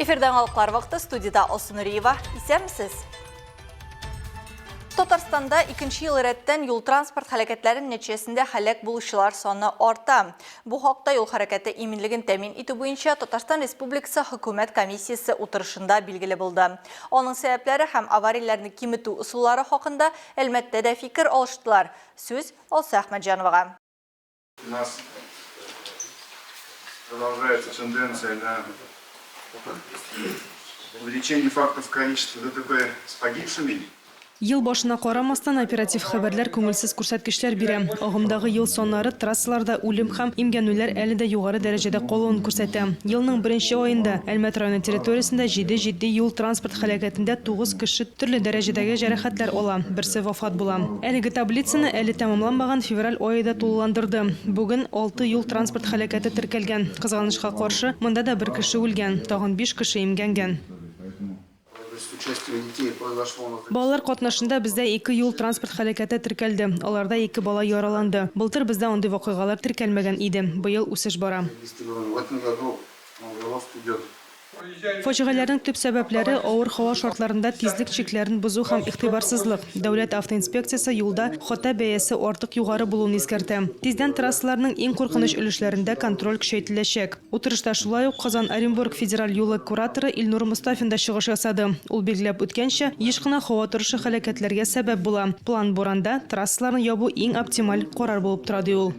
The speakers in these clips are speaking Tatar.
Эфирда яңалыклар вакыты, студиядә Алсу Нуриева. Исәнмесез! Татарстанда икенче ел рәттән юл-транспорт һәлакәтләре нәтиҗәсендә һәлак булучылар саны арта. Бу хакта юл хәрәкәте иминлеген тәэмин итү буенча Татарстан Республикасы Хөкүмәт комиссиясе утырышында билгеле булды. Аның сәбәпләре һәм аварияләрне киметү ысуллары хакында Әлмәттә дә фикер алыштылар. Сүз Алсу Әхмәтҗановага. У нас продолжается тенденция на увеличение фактов количества ДТП с погибшими. Ел башына карамастан, оператив хәбәрләр күңелсез күрсәткечләр бирә. Агымдагы ел саннары трассаларда үлем һәм имгәнүләр әле дә югары дәрәҗәдә калуын күрсәтә. Елның беренче аенда Әлмәт районы территориясендә җиде җитди юл-транспорт һәлакәтендә тугыз кеше төрле дәрәҗәдәге җәрәхәтләр ала, берсе вафат була. Әлеге таблицаны әле тәмамланмаган февраль ае да тулыландырды. Бүген алты юл-транспорт һәлакәте теркәлгән. Кызганычка каршы, монда да бер кеше үлгән, тагын биш кеше имгәнгән. Балалар катнашында бездә ике юл-транспорт һәлакәте теркәлде, аларда ике бала яраланды. Былтыр бездә андый вакыйгалар теркәлмәгән иде, быел үсеш бара. Фаҗигаләрнең төп сәбәпләре, авыр һава шартларында тизлек чикләрен бозу һәм игътибарсызлык. Дәүләт автоинспекциясе юлда хата бәясе артык югары булуын искәртә. Тиздән трассаларның иң куркыныч өлешләрендә контроль көчәйтеләчәк. Утырышта шулай ук Казан-Оренбург федераль юлы кураторы Илнур Мостафин да чыгыш ясады. Ул билгеләп үткәнчә, еш кына һава торышы һәлакәтләргә сәбәп була. План буранда трассаларны ябу иң оптималь карар булып тора, ди ул.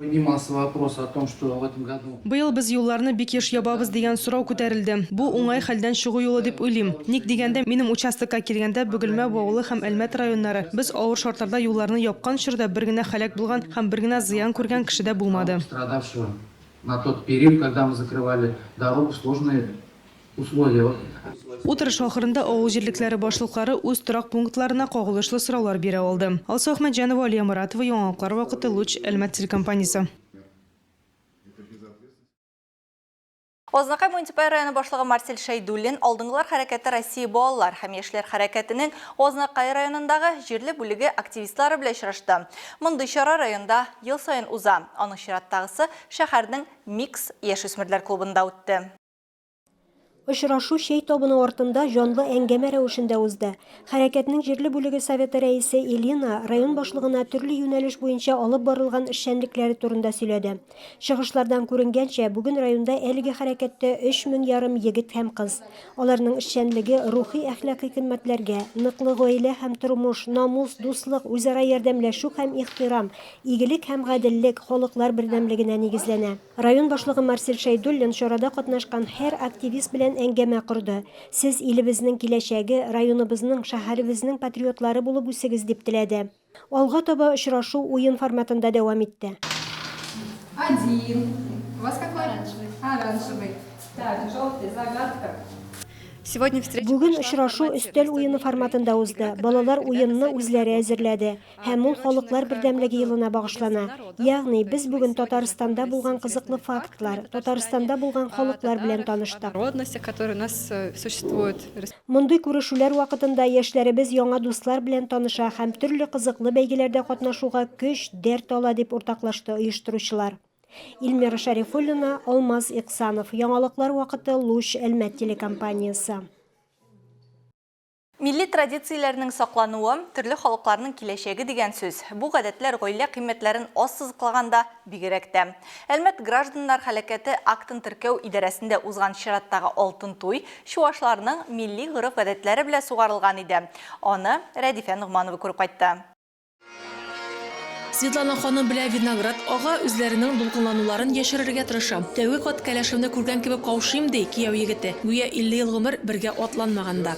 Поднимался вопрос о том, что в этом году. Быел без юлларны бик еш ябабыз дигән сорау күтәрелде. Бу уңай хәлдән чыгу юлы дип уйлыйм. Ник дигәндә, минем участокка килгәндә, Бөгелмә, Баулы һәм Әлмәт районнары, без авыр шартларда юлларны япкан чорда бер генә һәлак булган һәм бер генә зыян күргән кеше дә булмады. Пострадавшего. На тот период, когда мы закрывали дорогу, сложные условия. Утырыш ахырында авыл җирлекләре башлыклары үз торак пунктларына кагылышлы сораулар бирә алды. Алсу Әхмәтҗанова, Алия Моратова, Яңалыклар вакыты, Луч, Әлмәт телекомпаниясе. Азнакай муниципаль районы башлыгы Марсель Шәйдуллин Алдынгылар хәрәкәте Россия балалар һәм яшьләр хәрәкәтенең Азнакай районындагы җирле бүлеге активистлары белән очрашты. Мондый чара районда ел саен уза. Аның чираттагысы шәһәрнең Микс яшүсмерләр клубында үтте. Очрашу чәй табыны артында җанлы әңгәмә рәвешендә узды. Хәрәкәтнең җирле бүлеге советы рәисе Элина район башлыгына төрле юнәлеш буенча алып барылган эшчәнлекләре турында сөйләде. Чыгышлардан күренгәнчә, бүген районда әлеге хәрәкәттә өч мең ярым егет һәм кыз. Аларның эшчәнлеге рухи-әхлакый кыйммәтләргә, ныклы гаилә һәм тормыш, намус, дуслык, үзара ярдәмләшү һәм ихтирам, игелек һәм гаделлек, халыклар бердәмлегенә нигезләнә. Район башлыгы Марсель Шәйдуллин чарада катнашкан һәр активист белән әңгәмә корды. Сез илебезнең киләчәге, районыбызның, шәһәребезнең патриотлары булып үсегез, дип теләде. Алга таба очрашу уен форматында дәвам итте. Один. У вас какой? Оранжевый. Оранжевый. Так, желтый, загадка. Бүген очрашу өстәл уены форматында узды. Балалар уенны үзләре әзерләде. Һәм ул Халыклар бердәмлеге елына багышлана. Ягъни, без бүген Татарстанда булган кызыклы фактлар, Татарстанда булган халыклар белән таныштык. Мондый күрешүләр вакытында яшьләребез яңа дуслар белән таныша һәм төрле кызыклы бәйгеләрдә катнашуга көч, дәрт ала, дип уртаклашты оештыручылар. Эльмира Шәрифуллина, Алмаз Иксанов, Яңалыклар вакыты, Луч, Әлмәт телекомпаниясе. Милли традицияләрнең саклануы, төрле халыкларның киләчәге дигән сүз. Бу гадәтләр гаилә кыйммәтләрен ассызыклаганда бигрәк тә. Әлмәт гражданнар һәлакәте актын теркәү идарәсендә узган чираттагы Алтын туй чуашларның милли гореф-гадәтләре белән сугарылган иде. Аны Рәдифә Ногманова күреп кайтты. Светлана ханым белән Виноград ага үзләренең дулкынлануларын яшерергә тырыша. Тәүге кат кәләшемне күргән кебек каушыйм, ди кияү егете. Гүя 50 ел гомер бергә атланмаган да.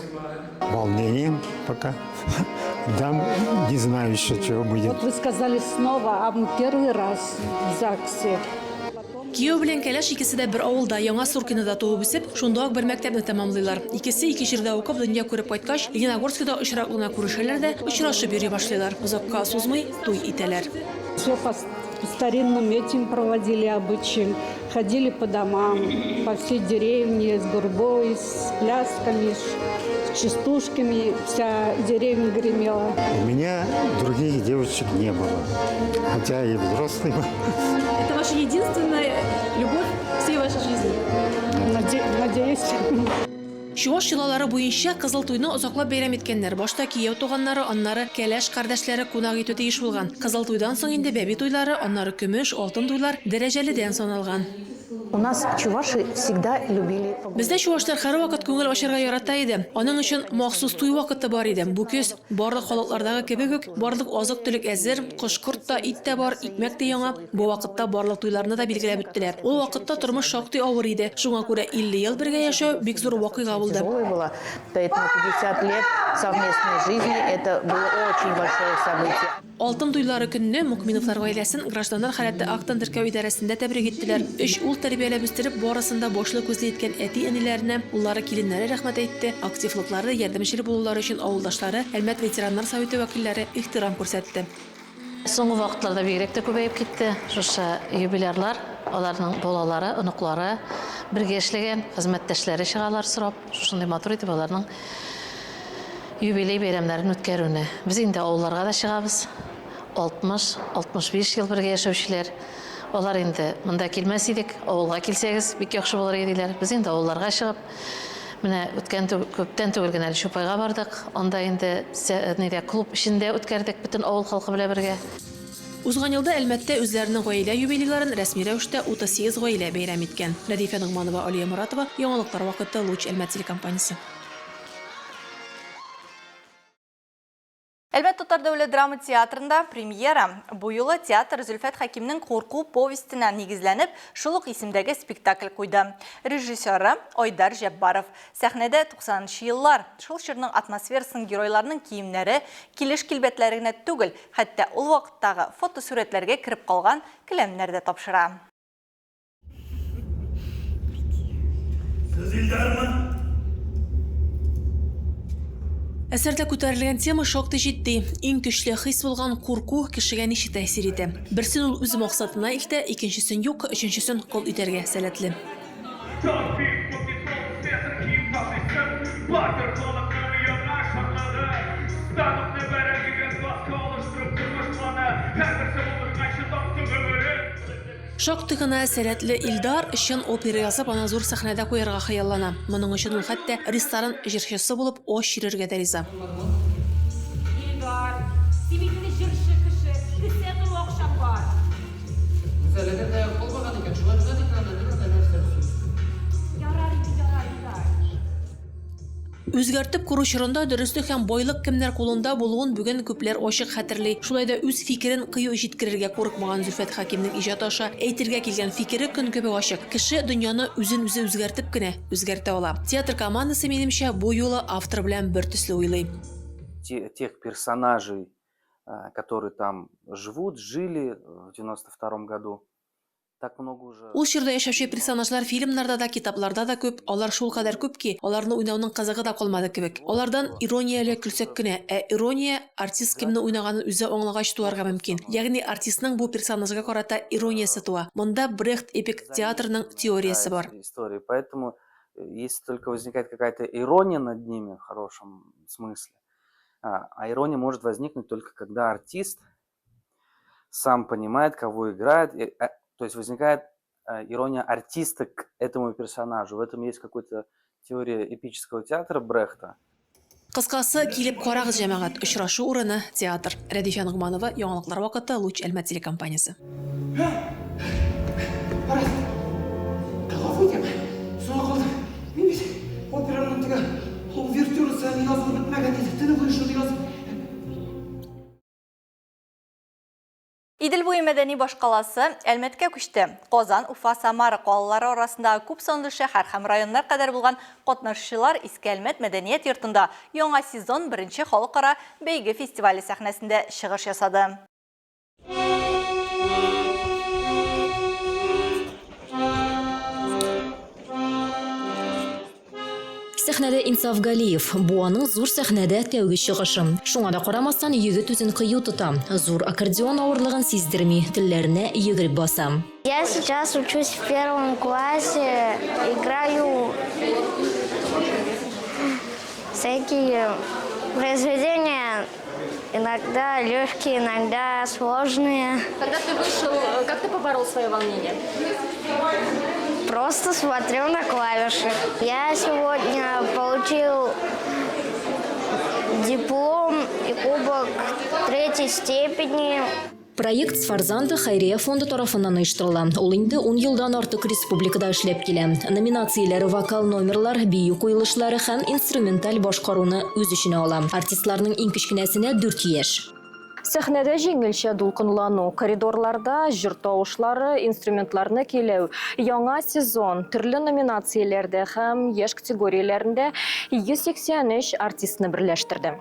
Волнением пока. Дам, не знаю еще, чего будет. Вот вы сказали снова, а мы первый раз в ЗАГСе. Кияү белән кәләш икесе дә бер авылда, Яңа Суркинода туып-үсеп, шунда ук бер мәктәпне тәмамлыйлар. Икесе ике җирдә укып, дөнья күреп кайткач, Лениногорскида очраклы гына күрешәләр дә, очрашып йөри башлыйлар. Озакка сузмый, туй итәләр. Все по старинным этим проводили обычаям. Ходили по домам, по всей деревне с гурьбой, с плясками, с частушками. Вся деревня гремела. У меня других девочек не было, хотя и взрослый был. Это ваша единственная любовь всей вашей жизни? Надеюсь. Чуваш йолалары буенча, кызыл туйны озаклап бәйрәм иткәннәр. Башта кияү туганнары, аннары кәләш кардәшләре кунак итү тиеш булган. Кызыл туйдан соң инде бәби туйлары, аннары көмеш, алтын туйлар дәрәҗәледән саналган. У нас чуваши всегда любили погулять. Бездә чувашлар һәрвакыт күңел ачарга ярата иде. Аның өчен махсус туй вакыты бар иде. Бу көз, барлык халыклардагы кебек үк, барлык азык-төлек әзер, кош-корт та, ит тә бар, икмәк тә яңа. Бу вакытта барлык туйларны да билгеләп үттеләр. Ул вакытта тормыш шактый авыр иде. Шуңа күрә 50 ел бергә яшәү бик зур вакыйга булды. Тяжелое было, поэтому 50 лет совместной жизни это было очень большое событие. Алтын туйлары көнне Мукминовлар гаиләсен гражданнар халәте актын теркәү идарәсендә тәбрик иттеләр. Өч ул тәрбияләп үстереп, барысын да башлы-күзле иткән әти-әниләренә уллары-киленнәре рәхмәт әйтте, активлыклары, ярдәмчел булулары өчен авылдашлары, Әлмәт ветераннар советы вәкилләре ихтирам күрсәтте. Соңгы вакытларда бигрәк тә күбәеп китте. Шушы юбилярлар, аларның балалары, оныклары, бергә эшләгән хезмәттәшләре чыгалар сорап, шушындый матур итеп аларның юбилей бәйрәмнәрен үткәрүне. Без инде авылларга да чыгабыз. 60, 65 ел бергә яшәүчеләр. Алар инде монда килмәс идек, авылга килсәгез, бик яхшы булыр иде диләр. Без инде авылларга чыгып, Менә үткән күптән түгел генә әле Чупайга бардык. Анда инде нидә клуб эчендә үткәрдек бөтен авыл халкы белән бергә. Узган елда Әлмәттә үзләренең гаилә юбилейларын рәсми рәвештә 38 гаилә бәйрәм иткән. Рәдифә Ногманова, Алия Моратова, Яңалыклар вакыты, Луч Әлмәт телекомпаниясе. Әлмәт татар дәүләт драма театрында премьера. Бу юлы театр Зөлфәт Хәкимнең Курку повестена нигезләнеп, шул ук исемдәге спектакль куйды. Режиссеры Айдар Җәббаров. Сәхнәдә 90 нчы еллар. Шул чорның атмосферасын геройларның киемнәре, килеш-килбәтләре генә түгел, хәтта ул вакыттагы фотосурәтләргә кереп калган келәмнәр дә тапшыра. Сез Илдармы? Әсәрдә күтәрелгән тема шактый җитди. Иң көчле хис булган курку кешегә ничек тәэсир итә? Берсен ул үз максатына илтә, икенчесен юк, өченчесен кол итәргә сәләтле. Шактый гына сәләтле Илдар чын опера язып, аны зур сәхнәдә куярга хыяллана. Моның өчен ул хәтта ресторан җырчысы булып ач йөрергә дә риза. Илдар, син бит инде җырчы кеше, кесә тулы акчаң бар. Гүзәл, әгәр дә калмаган икән, шулай гына дип анда нәрсә нәрсә Ярар инде, ярар, Илдар. Үзгәртеп кору чорында дөреслек һәм байлык кемнәр кулында булуын бүген күпләр ачык хәтерли. Шулай да үз фикерен кыю җиткерергә курыкмаган Зөлфәт Хәкимнең иҗаты аша әйтергә килгән фикере көн кебек ачык, кеше дөньяны үзен-үзе үзгәртеп кенә үзгәртә ала. Театр командасы, минемчә, бу юлы автор белән бертөсле уйлый. Тех персонажей, которые там живут, жили в 92 году, Ул чорда яшәүче персонажлар фильмнарда да, китапларда да күп, алар шулкадәр күп ки, аларны уйнауның кызыгы да калмады кебек. Алардан иронияле көлсәк кенә, ә ирония артист кемне уйнаганын үзе аңлагач туарга мөмкин. Ягъни артистның бу персонажга карата ирониясе туа. Монда Брехт эпик театрының теориясе бар. Поэтому, если только возникает какая-то ирония над ними в хорошем смысле, а ирония может возникнуть только когда артист сам понимает, кого играет, то есть возникает ирония артиста к этому персонажу. В этом есть какой-то теория эпического театра Брехта. Кыскасы, килеп карагыз, җәмәгать, очрашу урыны, театр. Рәдифә Ногманова, Яңалыклар вакыты, Луч Әлмәт телекомпаниясе. Гафу итәм, соңга калдым. Мин бит операның теге увертюрасы әле язылып бетмәгән иде. Төне буе шуны язып. Идел буе мәдәни башкаласы Әлмәткә күчте. Казан, Уфа, Самара калалары арасындагы күп санлы шәһәр һәм районнар кадәр булган катнашучылар Иске Әлмәт мәдәният йортында яңа сезон беренче халыкара бәйге фестивале сәхнәсендә чыгыш ясады. Сәхнәдә Инсаф Галиев. Бу аның зур сәхнәдә тәүге чыгышы. Шуңа да карамастан, егет үзен кыю тота. Зур аккордеон авырлыгын сиздерми, телләренә йөгереп баса. Я сейчас учусь в первом классе, играю всякие произведения, иногда легкие, иногда сложные. Когда ты вышел, как ты поборол свое волнение? Просто смотрел на клавиши. Я сегодня получил диплом и кубок третьей степени. Проект Сфорзандо хәйрия фонды тарафыннан оештырыла. Ул инде ун елдан артык республикада эшләп килә. Номинацияләре вокал номерлар, бию куелышлары һәм инструменталь башкаруны үз эченә ала. Артистларның иң кечкенәсенә дүрт яшь. Сәхнәдә җиңелчә дулкынлану, коридорларда җыр тавышлары, инструментларны көйләү, яңа сезон, төрле номинацияләрдә һәм яшь категорияләрендә 183 артистны берләштерде.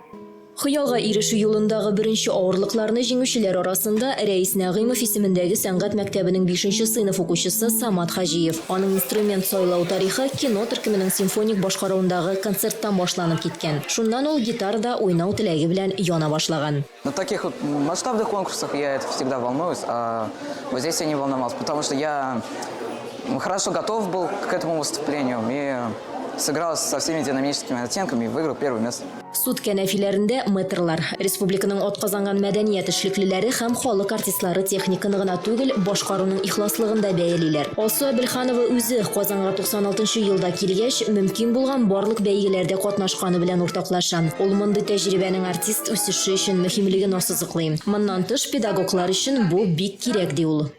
Хыялга ирешү юлындагы беренче авырлыкларны җиңүчеләр арасында Рәис Нәгыймов исемендәге сәнгать мәктәбенең бишенче сыйныф укучысы Самат Хаҗиев. Аның инструмент сайлау тарихы кино төркеменең симфоник башкаруындагы концерттан башланып киткән. Шуннан ул гитарада уйнау теләге белән яна башлаган. На таких вот масштабных конкурсах я это всегда волнуюсь, а вот здесь я не волновался, потому что я хорошо готов был к этому выступлению и сыграл со всеми динамическими оттенками и выиграл первое место. Суд кәнәфиләрендә мэтрлар, республиканың атказанган мәдәният эшлеклеләре һәм халык артистлары техниканы гына түгел, башкаруның ихласлыгын да бәялиләр. Алсу Әбелханова үзе Казанга 96 нчы елда килгәч, мөмкин булган барлык бәйгеләрдә катнашканы белән уртаклаша. Ул мондый тәҗрибәнең артист үсеше өчен мөһимлеген ассызыклый. Моннан тыш, педагоглар өчен бу бик кирәк, ди ул.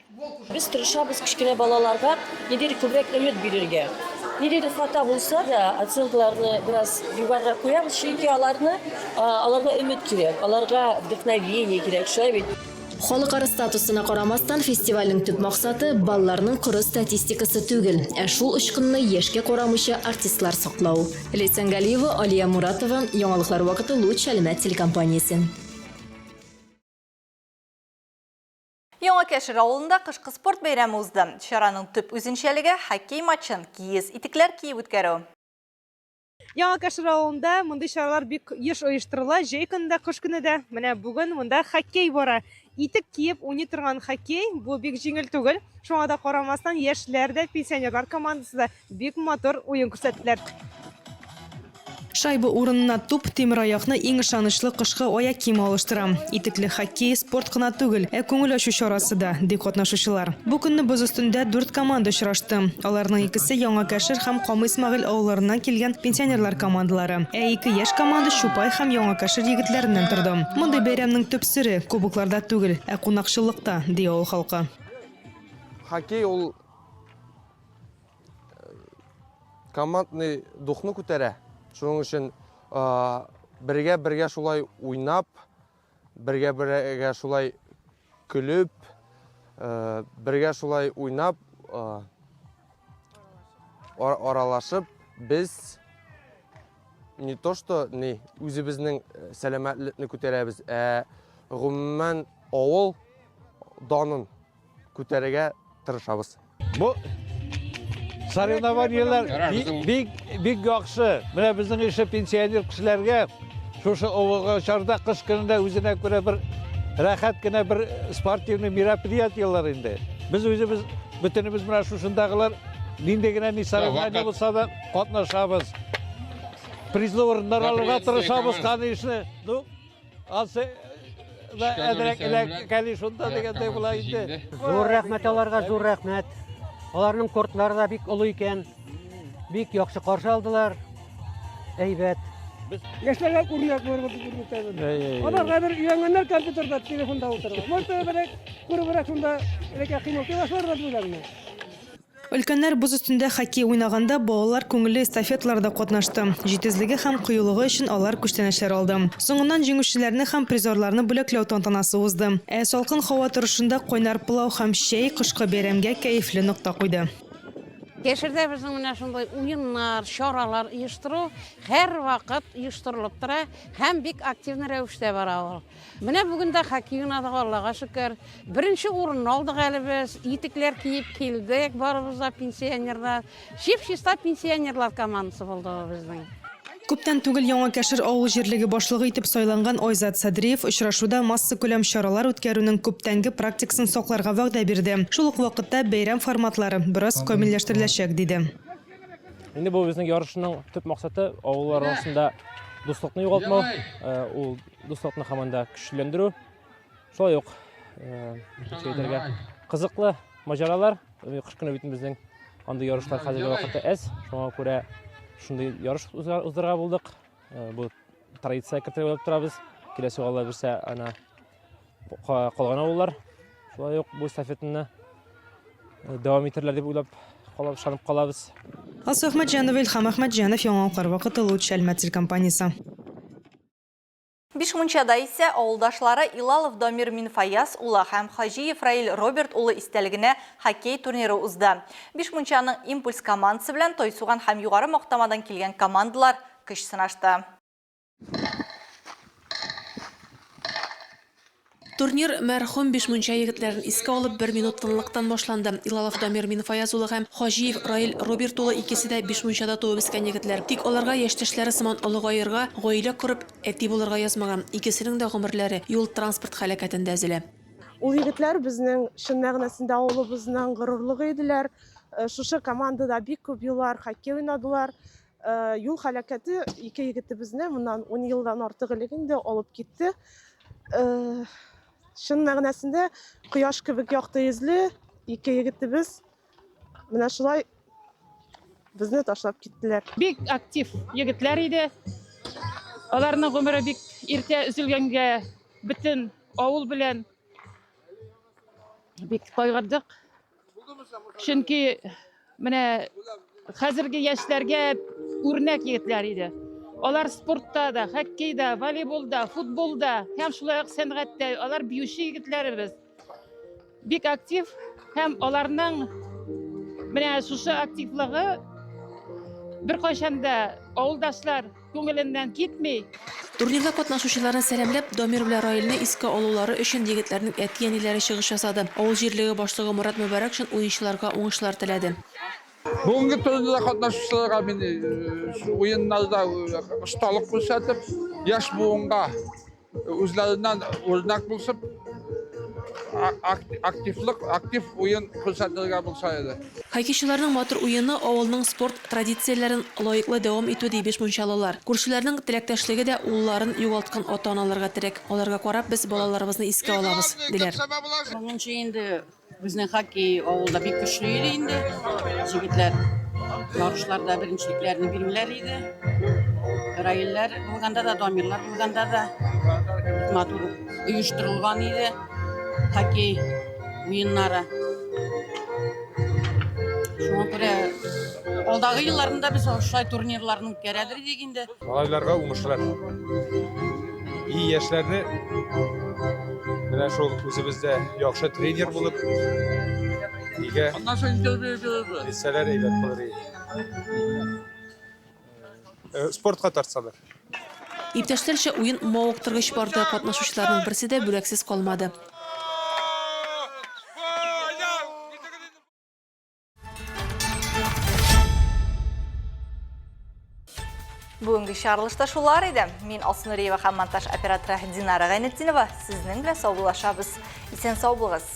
Без тырышабыз кечкенә балаларга ниндидер күбрәк өмет бирергә. Ниндидер хата булса да, оценкаларны бераз югарырак куябыз, чөнки аларны аларга өмет кирәк, аларга вдохновение кирәк, шулай бит. Халыкара статусына карамастан, фестивальнең төп максаты, балларның коры статистикасы түгел, ә шул очкынны яшькә карамыйча артистлар саклау. Ләйсән Галиева, Алия Муратова, Яңалыклар вакыты, Луч Әлмәт телекомпаниясе. Яңа Кәшер авылында кышкы спорт бәйрәме узды. Чараның төп үзенчәлеге, хоккей матчын киез итекләр киеп үткәрү. Яңа Кәшер авылында мондый чаралар бик еш оештырыла, җәй көне дә, кыш көне дә. Менә бүген монда хоккей бара. Итек киеп уйный торган хоккей, бу бик җиңел түгел. Шуңа да карамастан, яшьләр дә, пенсионерлар командасы да Бик матур уен күрсәттеләр. Шайба урынына туп, тимераякны иң ышанычлы кышкы аяк киеме алыштыра. Итекле хоккей, спорт кына түгел, ә күңел ачу чарасы да, ди катнашучылар. Бу көнне боз өстендә дүрт команда очрашты. Аларның икесе Яңа Кәшер һәм Кама Исмәгыйль авылларыннан килгән пенсионерлар командалары. Ә ике яшь команда Чупай һәм Яңа Кәшер егетләреннән торды. Мондый бәйрәмнең төп сере, кубокларда түгел, ә кунакчыллыкта, ди авыл халкы. Хоккей ул командный духны күтәрә. Шуның өчен бергә-бергә шулай уйнап, бергә-бергә шулай көлеп, бергә шулай уйнап, аралашып, без не то что не үзебезнең сәламәтлекне күтәрәбез, ә гомумән авыл данын күтәрергә тырышабыз. Бу соревнованиеләр бик бик яхшы. Менә безнең ише пенсионер кешеләргә шушы авылга чарда кыш көнендә үзенә күрә бер рәхәт кенә бер спортивный мероприятиеләр инде. Без үзебез бөтенебез менә шушындагылар нинди генә ни соревнование булса да катнашабыз. Призлы урыннар алырга тырышабыз, конечно. Ну, Ансы да әзрәк эләккәли шунда дигәндәй була инде. Зур рәхмәт аларга, зур рәхмәт. Аларның кортлары да бик олы икән. Бик яхшы каршы алдылар. Әйбәт. Яшьләргә үрнәк булырбыз дип үтәбез. Алар хәзер өйрәнгәннәр компьютерда, телефонда утырырга. Может, берәк күребрәк шунда элеккә кыймылдый башларлар дип уйлыйм. Өлкәннәр боз өстендә хоккей уйнаганда, балалар күңелле эстафеталарда катнашты. Җитезлеге һәм кыюлыгы өчен алар күчтәнәчләр алды. Соңыннан җиңүчеләрне һәм призерларны бүләкләү тантанасы узды. Ә салкын һава торышында кайнар пылау һәм чәй кышкы бәйрәмгә кәефле нокта куйды. Кәшердә безнең менә шундый уеннар, чаралар оештыру һәрвакыт оештырылып тора һәм бик активный рәвештә бара ул. Менә бүген дә хоккей уйнадык, Аллага шөкер. Беренче урынны алдык әле без. Итекләр киеп килдек, барыбыз да пенсионерлар. Чип-чиста пенсионерлар командасы булды бу безнең. Күптән түгел Яңа Кәшер авыл җирлеге башлыгы итеп сайланган Айзат Садриев очрашуда массакүләм чаралар үткәрүнең күптәнге практикасын сакларга вәгъдә бирде. Шул ук вакытта бәйрәм форматлары бераз камилләштереләчәк, диде. Инде бу безнең ярышның төп максаты авыллар арасында дуслыкны югалтмау, ул дуслыкны һаман да көчлеләндерү. Шулай ук, ничек әйтергә, кызыклы маҗаралар. Кыш көне бит безнең Андый ярышлар хәзерге вакытта әз, шуңа күрә шундый ярыш уздырырга булдык. Бу традиция кертергә уйлап торабыз. Киләсе елга Алла бирсә, ана калган авыллар шулай ук бу эстафетаны дәвам итәрләр дип уйлап калып, ышанып калабыз. Алсу Әхмәтҗанова, Илһам Әхмәтҗанов, Яңа Уклар вакыты, Луч, Әлмәт телекомпаниясе. Бишмунчада исә авылдашлары Илалов Дамир Минфаяз улы һәм Хаҗиев Раил Роберт улы истәлегенә хоккей турниры узды. Бишмунчаның Импульс командасы белән Тайсуган һәм Югары Мактамадан килгән командалар көч сынашты. Турнир мәрхүм Бишмунча егетләрен искә алып бер минут тынлыктан башланды. Илалов Дамир Минфаяз улы һәм Хаҗиев Раил Роберт улы икесе дә Бишмунчада туып үскән егетләр. Тик аларга яшьтәшләре сыман олыгаерга, гаилә корып, әти булырга язмаган. Икесенең дә гомерләре юл-транспорт һәлакәтендә өзелә. Ул егетләр безнең чын мәгънәсендә авылыбызның горурлыгы иделәр. Шушы командада бик күп еллар хоккей уйнадылар. Юл һәлакәте ике егетебезне моннан ун елдан артык элек инде алып китте. Чын мәгънәсендә кояш кебек якты йөзле ике егетебез менә шулай безне ташлап киттеләр. Бик актив егетләр иде. Аларның гомере бик иртә өзелгәнгә бөтен авыл белән бик кайгырдык. Чөнки менә хәзерге яшьләргә үрнәк егетләр иде. Алар спортта да, хоккейда, волейболда, футболда һәм шулай ук сәнгатьтә алар биюче егетләребез. Бик актив һәм аларның менә шушы активлыгы беркайчан да авылдашлар Күңеленнән китми. Турнирда катнашучыларны сәламләп, Дамир белән Раилне искә алулары өчен егетләрнең әти-әниләре чыгыш ясады. Авыл җирлеге башлыгы Морат Мөбарәкшин уенчыларга уңышлар теләде. Бүгенге турнирда катнашучыларга мин уеннарда осталык күрсәтеп, яшь буынга Үзләреннән үрнәк булсып, активлык, актив уен күрсәтергә булса иде. Хоккейчыларның матур уены авылның спорт традицияләрен лаеклы дәвам итү, ди бишмунчалылар. Күршеләрнең теләктәшлеге дә улларын югалткан ата-аналарга терәк. Аларга карап, без балаларыбызны искә алабыз, диләр. Моңынчы инде Безнең хоккей авылда бик көчле иде инде. Җегетләр ярышларда беренчелекләрне бирмиләр иде. Раилләр булганда да, Дамирлар булганда да бик матур оештырылган иде хоккей уеннары. Шуңа күрә алдагы елларында без шулай турнирларны үткәрәдер идек инде. Малайларга уңышлар. И яшьләрне менә шул үзебездә яхшы тренер булып, нигә әйтсәләр әйбәт булыр иде. Э, спортка тартсалар. Иптәшләрчә уен мавыктыргыч барды, катнашучыларның берсе дә бүләксез калмады. Бүгенге чыгарылышта шулар иде. Мин Алсу Нуриева һәм монтаж операторы Динара Гайнетдинова сезнең белән саубуллашабыз. Исән сау булыгыз.